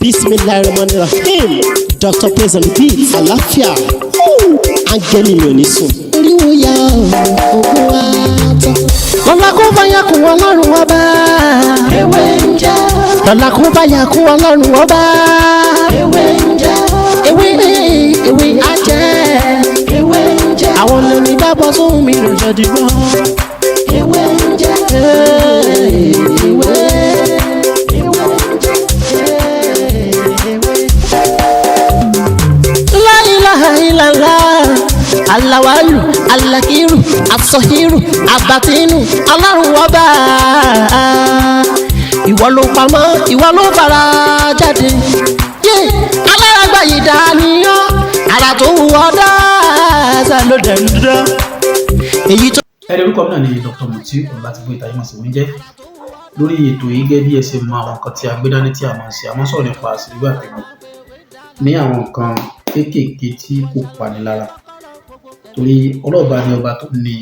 Bismillahirrahmanirrahim. Dr. Praise on the beat. Àlàáfíà. Áńgẹ́lì mi ò ní sùn. Oríwo ya ògùn wa tán. Lọ́la kó bá yà kún Ọlọ́run ọba. Ewé ń jẹ́. Lọ́la kó bá yà kún Ọlọ́run ọba. Ewé ń jẹ́. Ewé ewé á jẹ́. Ewé ń jẹ́. Àwọn lèmi dábọ̀ sóhun mi lò jẹ́ dìgbọ́. Ewé ń jẹ́. Ewé. Ewé ń jẹ́. Ewé. La ilaha illallah. Alawalu, alakiru, asọhiru, abatinu, Ọlọ́run ọba. Ìwọ ló pamọ́, ìwọ ló fara jáde. Yé, alárágbá yìí dàníyàn, àrà tó wù ọ́ dáadáa ló dẹ̀ ń dán. Èyí tó. Ẹni orúkọ mi náà ni Dr. Mutiu Ọlátìbóyè táyé mọ̀ sí Wíńjẹ́ lórí ètò yìí. Gẹ́gẹ́ bí ẹ ṣe mọ àwọn nǹkan tí a gbé dání tí a máa ń ṣe, a máa ń sọ̀rọ̀ nípa àṣírí àtẹ̀gùn ní àwọn nǹkan kéékèèké tí kò pani lára, torí ọlọ́ọ̀bá ni ọba tó ní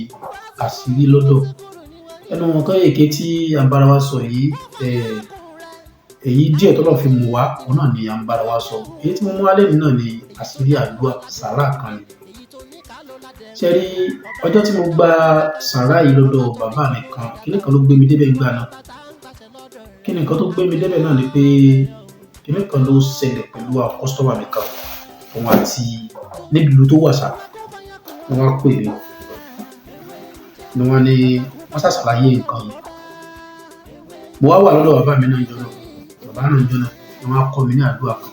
àṣírí lọ́dọ̀. Ẹnu wọn kéékèèké tí à ń bára wa sọ yìí, èyí díẹ̀ tọ́lọ́ fi mú wa, òun náà ni à ń bára wa sọ. Èyí tí mo mú wá lẹ́nu náà ni àṣírí àdúrà sàárà kan ni. Ṣe rí ọjọ́ tí mo gba sàárà yìí lọ́dọ̀ bàbá mi kan, kíní kan ló gbé mi débẹ̀ nígbà náà. Kíní kan tó gbé mi débẹ̀ náà ni pé kíní kan ló ṣẹlẹ̀ pẹ̀lú àwọn customer mi kan, òun àti níbi ìlú tó wà sá. Wọ́n wá pè mí ni wọ́n ní wọ́n ṣàṣàlàyé nǹkan yìí. Mo wá wà lọ́dọ̀ bàbá mi náà jọ náà, bàbá náà jọ náà ni wọ́n á kọ́ mi ní àdúrà kan.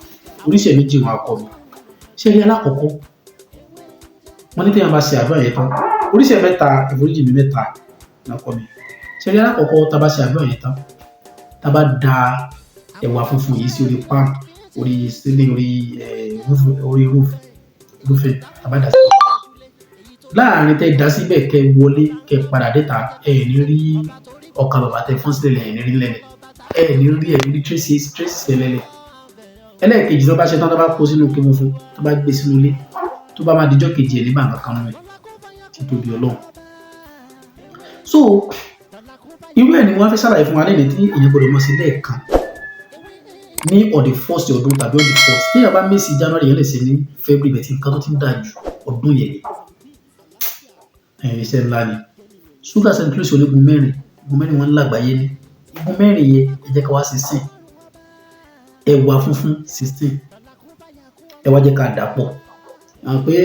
Oríṣìí méjì wọ́n á kọ́ mi. Ṣé rí alákọ̀ọ́kọ́, wọ́n ní téèyàn bá ṣe àdúrà yẹn tán, oríṣìí mẹ́ta, ìforíjì mi mẹ́ta náà kọ́ mi. Ṣé rí alákọ̀ọ́kọ́, tá a bá ṣe àdúrà yẹn tán, tá a bá da ẹ̀wà funfun yìí sí orí pan, orí sílẹ̀, orí roof, orí roof roofing, tá a bá dà sí láàrin, tẹ́ da síbẹ̀, kẹ́ wọlé, kẹ́ padà déta, ẹ ní rí ọkà bàbà tẹ́ fọ́n sílẹ̀, ẹ ní rí lẹ́lẹ̀, ẹ ní rí traces lẹ́lẹ̀. Ẹlẹ́ẹ̀kejì, tó bá ṣe tán, tó bá kó sínú ike funfun, tó bá gbé sínú ilé, tó bá máa dijọ́ kejì, ẹ̀ nígbà kankan nù ẹ̀ títóbi Ọlọ́run. So irú ẹ̀ ni wọ́n fẹ́ ṣàlàyé fún wa lẹ́yìn tí èèyàn gbọ́dọ̀ mọ̀ sí lẹ́ẹ̀kan ní on the first ọdún tàbí on the fourth. Téèyàn bá miss January, yẹn lè ṣe ní February bẹ̀ tí nǹkan tó ti ń dà ju ọdún yẹn ni. Iṣẹ́ ńlá ni. Ṣúgà St. Louis onígun mẹ́rin, igun mẹ́rin wọn ń lágbàáyé ní igun mẹ́rin yẹn. Ẹ jẹ́ ká wá 16, ẹ̀wà funfun 16, ẹ wá jẹ́ ká dà pọ̀. Àwọn pé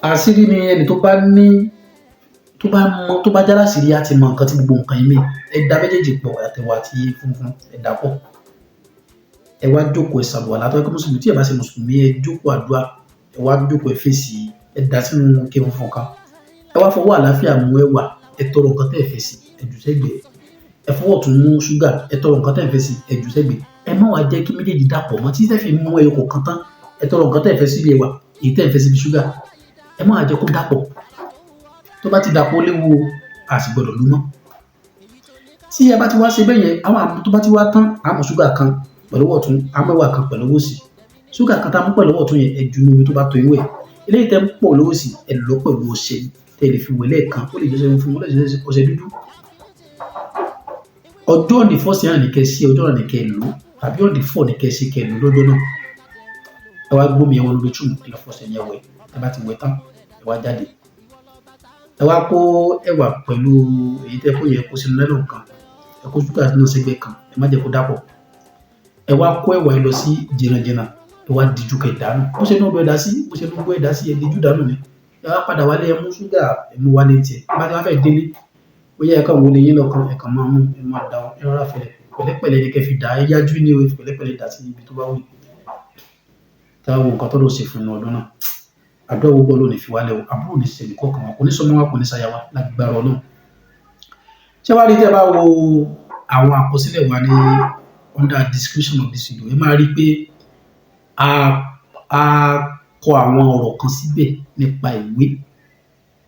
àṣírí ni ẹni tó bá ní, tó bá mọ, tó bá jára àṣírí, á ti mọ nǹkan tí gbogbo nǹkan yìí mì. Ẹ dà méjèèjì pọ̀, àtẹ̀wà àti funfun, ẹ dà pọ̀. Ẹ wá jókòó, ẹ ṣàlùwàlá tó ẹ kó mùsùlùmí. Tí ẹ bá ṣe mùsùlùmí, ẹ jókòó àdúrà, ẹ wá jókòó, ẹ fèsì, ẹ dà sínú ike funfun kan. Ẹ wá fọwọ́ àlàáfíà mú ẹ̀wà, ẹ tọrọ nǹkan tẹ́ ẹ fẹ́ sí, ẹ jù sẹ́gbẹ̀ẹ́. Ẹ fọwọ́ ọ̀tún mú ṣúgà, ẹ tọrọ nǹkan tẹ́ ẹ fẹ́ sí, ẹ jù sẹ́gbẹ̀ẹ́. Ẹ má wá jẹ́ kí méjèèjì dàpọ̀ mọ́ títí tẹ́ fi mú ẹyọ kọ̀ọ̀kan tán. Ẹ tọrọ nǹkan tẹ́ ẹ fẹ́ síbi ẹ̀wà, èyí tẹ́ ẹ fẹ́ síbi ṣúgà, ẹ má wá jẹ́ kó dàpọ̀. Tó bá ti dàpọ̀, ó léwu o, a sì gbọ́dọ̀ lú mọ́. Tí ẹ bá ti wá ṣe bẹ́ẹ̀ yẹn, àwọn àmú tó bá ti wá tán, àmú ṣúgà kan pẹ̀lú ọwọ́ ọ̀tún, àmú ẹ̀wà kan pẹ̀lú ọwọ́ òsì. Ṣúgà kan tá a mú pẹ̀lú ọwọ́ ọ̀tún yẹn, ẹ jù ní omi tó bá tó ìwẹ̀. Eléyìí tẹ́ ń pọ̀ lọ́wọ́ òsì, ẹ lọ pẹ̀lú ọṣẹ tẹ́ lè fi wẹ̀ lẹ́ẹ̀kan. Ó lè jẹ́ ọṣẹ funfun, ó lè jẹ́ ọṣẹ dúdú. Ọjọ́ on the first náà ní kẹ́ sí, ọjọ́ náà ní kẹ́ lò, tàbí on the four ní kẹ́ sí, kẹ́ lò lọ́jọ́ náà. Ẹ wá gbómi ẹ wọnú bathroom, ẹ lọ fọṣẹ yẹn wẹ̀. Ẹ bá ti wẹ̀ tán, ẹ wá jáde, ẹ wá kó ẹ̀wà pẹ̀lú èyí tẹ́ kó yẹ kó sínú nylon kan, ẹ kó ṣúgà náà sẹ́gbẹ̀ẹ́ kan, ẹ má jẹ́ kó dàpọ̀. Ẹ wá kó ẹ̀wà yìí lọ sí jìnnàjìnnà, ẹ wá díjú kẹ́ dànù. Bó ṣe ní ọdọ ẹ dá sí, bó ṣe ní gbọ́ ẹ dá sí, ẹ díjú dànù ni. Ẹ wá padà wálé, ẹ mú ṣúgà, ẹ mú wálé tiẹ̀. Bá ti wá fẹ́ délé, bóyá ẹ kàn wọlé yín lọ́kàn, ẹ kàn máa mú, ẹ máa dà ẹ rọra fẹ̀lẹ̀ pẹ̀lẹ́pẹ̀lẹ́ ni kẹ́ fi dà. Ẹ yájú ní o, pẹ̀lẹ́pẹ̀lẹ́ dà sí ibi tó bá wù yín. Tá a wo nǹkan tó lọ ṣe fún inú ọdún náà, àdúrà gbogbo ló ní fi wálẹ̀ o. Àbúrò ní sẹ̀mí kọ̀ọ̀kan wa, kò ní sọmọ wa, kò ní sáyà wa lágbára Ọlọ́run. Ṣé wàá rí, tẹ́ bá wo àwọn àkọsílẹ̀ wa ní under description of this video, ẹ máa rí pé a kọ àwọn ọ̀rọ̀ kan síbẹ̀ nípa ìwé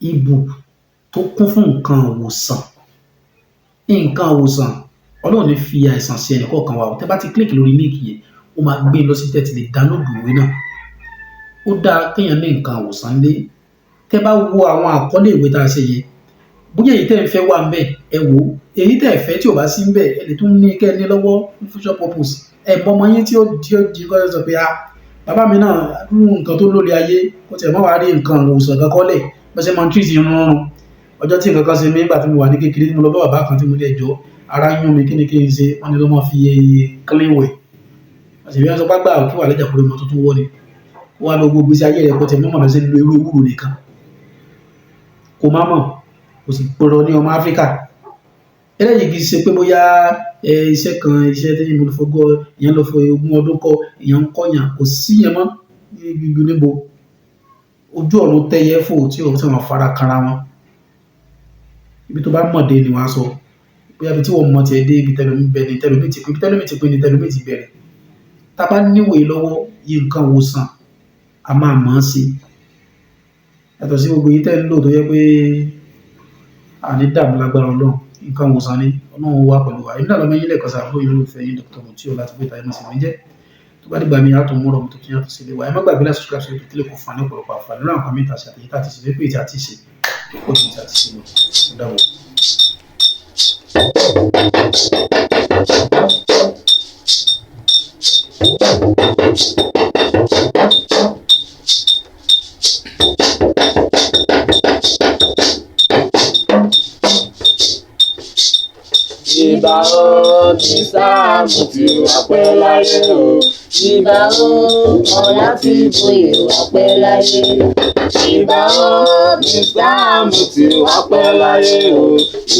ebook tó kún fún nǹkan ìwòsàn. Nǹkan ìwòsàn, Ọlọ́run ní fi àìsàn sí ẹnì kọ̀ọ̀kan wa o. Tẹ́ bá ti click lórí link yẹn, ó máa gbé lọ sí tẹ́ ti lè download ìwé náà. Ó dáa kéèyàn ní nǹkan ìwòsàn lé. Tẹ́ bá wo àwọn àkọlé ìwé tá a ṣe yẹn, bóyá èyí tẹ́ ń fẹ́ wà ńbẹ̀, ẹ wò ó. Èyí tẹ́ ẹ fẹ́ tí ò bá sí ńbẹ̀, ẹ lè tún ní kẹ́ ẹ ní lọ́wọ́ fún future purpose. Ẹ Ẹ mọ ọmọ yín tí ó di ó di kọ́ sọ pé ah, bàbá mi náà dúró nǹkan tó lórí ayé, kó tiẹ̀ mọ́ wàá rí nǹkan òwòsàn kan kọ́lẹ̀ bó ṣe máa ń tírìtì irun rún. Ọjọ́ tí nǹkan kan ṣe mí nígbà tí mo wà ní kékeré, tí mo lọ bá bàbá kan tí mo ní ẹjọ́ ara yún mi, kí ni kí n ṣe? Wọ́n ní ló máa fi clean wẹ̀. Àṣìbí wọ́n sọ pé àgbà kí wà lẹ́jà kúrò mọ́ tuntun wọ́ ni. Ó wá lọ gbogbo iṣẹ́ ayé rẹ̀ kó tiẹ̀ mọ́ mọ̀ sí lo ewé ewúro nìkan. Kò má mọ̀, kò sì gbọ́dọ̀ ní ọmọ Áfíríkà. Eléyìí kì í ṣe pé bóyá iṣẹ́ kan, iṣẹ́ tí mo fọgbọ́, ìyẹn lọ fọ ogún ọdún kọ́, ìyẹn ń kọ́ yàn, kò sí yẹn mọ́ níbi níbo. Ojú ọ̀run tẹ́yẹ fò tí ò tí wọ́n fara kanra wọn. Ibi tó bá mọ̀ dé ni wọ́n á sọ. Bóyá ibi tí wọ́n mọ̀ tiẹ̀ dé, ibi tẹlomi bẹ ni tẹlomi ti pín, ibi tẹlomi ti pín ni tẹlomi ti bẹ̀rẹ̀. Tá a bá níwèé lọ́wọ́, yí nǹkan wòsàn, a máa mọ̀ ọ́n sí. Yàtọ̀ sí gbogbo èyí tẹ́ ń lò tó jẹ́ pé àní dààmú lágbára Ọlọ́run. Nǹkan wòsàn ni Ọlọ́run wà pẹ̀lú wa. Èmi náà lọ́mọ yín lẹ́ẹ̀kan sáà, lóyún olólùfẹ́ yín Dr. Mutiu Ọlátúnjí Táyé Mọ̀sí mi jẹ́. Tó bá dìgbà mi, a tún mú ọ̀rọ̀ mi tuntun yàtọ̀ sí ilé wa. Ẹ má gbàgbé láti subscribe sí ètò kílẹ̀ kó fún wa ní ọ̀pọ̀lọpọ̀ àǹfààní lórí àwọn nǹkan mìíràn àti àtẹ̀yí tá a ti ṣe lépè tí a ti ṣe tó pọ̀ ju tí a ti ṣe lọ. Ó dàbọ̀. Ìbà o, ní sáàmù tí wà pẹ́ láyé o. Ìbà o, ọ̀la ti bóyè wá pẹ́ láyé. Ìbà o, ní sáàmù tí wà pẹ́ láyé o.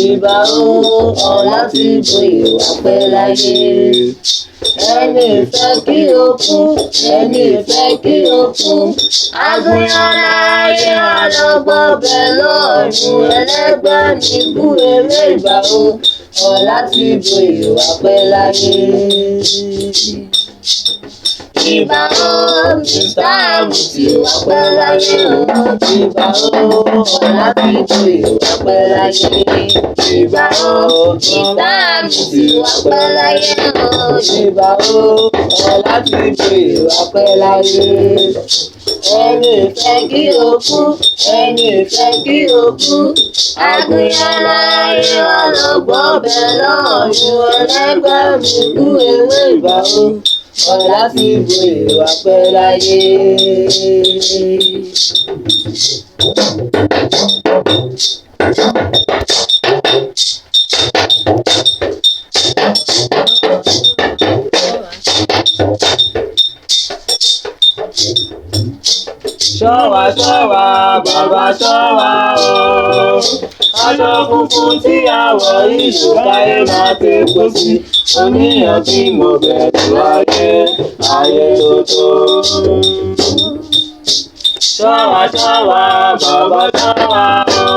Ìbà o, ọ̀la ti bóyè wá pẹ́ láyé. Ẹni ìfẹ́ kí o kú, ẹni ìfẹ́ kí o kú. Àgùnyàn láyé ọlọ́gbọ́n bẹ̀ lọ́rùn ẹlẹ́gbẹ́ mi kú eré ìbà o, ọ̀la ti bóyè wá pẹ́ láyé. Ìbà o, sáàmù tí wà pẹ́ láyé o. Ìbà o, ọ̀la ti bóyè wá pẹ́ láyé. Ìbà o, Sáàmù tí wà pẹ́ láyé o. Ìbà o, ọ̀la ti bóyè wà pẹ́ láyé. Ẹni ìfẹ́ kí o kú, ẹni ìfẹ́ kí o kú. Àgùnyàn láyé ọlọ́gbọ́n bẹ̀ lọ́rùn ẹlẹ́gbẹ́ mi kú ewé ìbà o. Ọ̀la ti bóyè wà pẹ́ láyé. Ṣọ́wa ṣọ́wa bàbá ṣọ́wa o. Aṣọ funfun tí a wọ̀ yìí ló káyé máa ti kú sí. Oníyàn tí mo bẹ̀rù ayé, ayé tó tó. Ṣọ́wa ṣọ́wa bàbá ṣọ́wa o.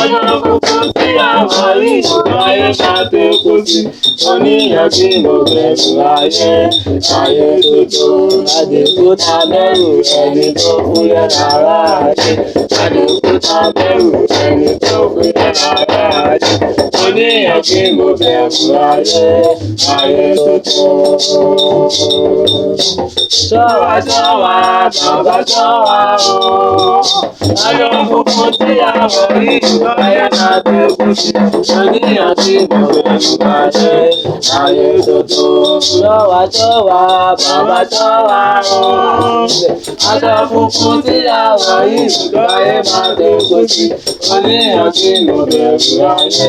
Aṣọ funfun tí a wọ̀ yìí ló káyé máa ti kú sí. Oníyàn tí mo bẹ̀rù ayé, ayé tó tó. Àdìgúta mẹ́rù ẹni tó fúyẹ́ lára ayé. Àdìgúta mẹ́rù ẹni tó fúyẹ́ lára ayé. Oníyàn tí mo bẹ̀rù ayé, ayé tó tó. Ṣọ́wa ṣọ́wa bàbá ṣọ́wa o. Aṣọ funfun tí a wọ̀ yìí ayé máa ti kú sí. Oníyàn tí mo bẹ̀rù ayé, ayé tó tó. Ṣọ́wa ṣọ́wa bàbá ṣọ́wa o. Aṣọ funfun tí a wọ̀ yìí ayé máa ti kú sí. Oníyàn tí mo bẹ̀rù ayé.